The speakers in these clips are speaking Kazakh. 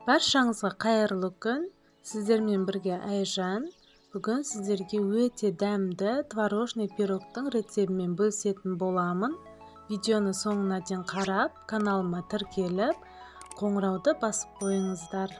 Баршаңызға қайырлы күн. Сіздермен бірге Айжан. Бүгін сіздерге өте дәмді творожный пирогтың рецебімен бөлісетін боламын. Видеоны соңына дейін қарап, каналыма тіркеліп, қоңырауды басып қойыңыздар.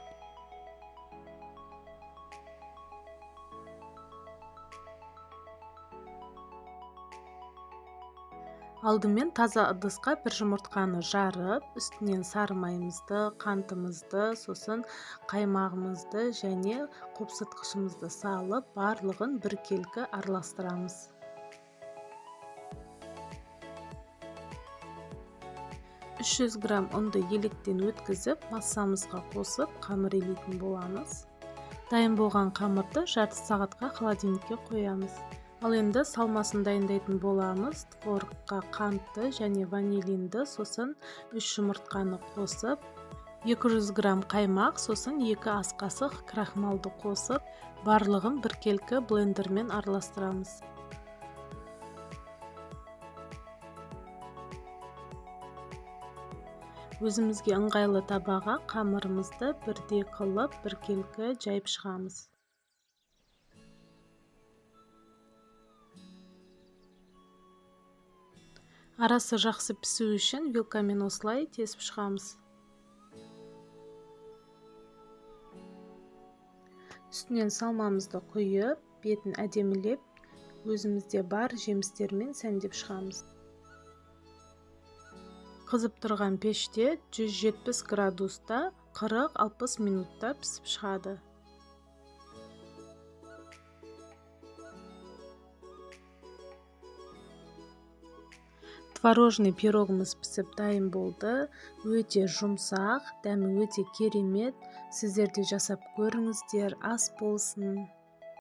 Алдымен таза ыдысқа бір жұмыртқаны жарып, үстінен сары майымызды, қантымызды, сосын қаймағымызды және қопсытқышымызды салып, барлығын біркелкі араластырамыз. 300 грамм ұнды електен өткізіп, массамызға қосып, қамыр илейтін боламыз. Дайын болған қамырды жарты сағатқа холодильникке қоямыз. Ал енді салмасын дайындайтын боламыз. Творогқа қантты және ванилинді, сосын 3 жұмыртқаны қосып, 200 грамм қаймақ, сосын 2 ас қасық крахмалды қосып, барлығын біркелкі блендермен араластырамыз. Өзімізге ыңғайлы табаға қамырымызды бірдей қылып, біркелкі жайып шығамыз. Арасы жақсы пісу үшін вилкамен осылай тесіп шығамыз. Үстінен салмамызды құйып, бетін әдемілеп, өзімізде бар жемістермен сәндеп шығамыз. Қызып тұрған пеште 170 градуста 40-60 минутта пісіп шығады. Творожный пирогымыз пісіп дайын болды. Өте жұмсақ, дәмі өте керемет. Сіздер де жасап көріңіздер. Ас болсын.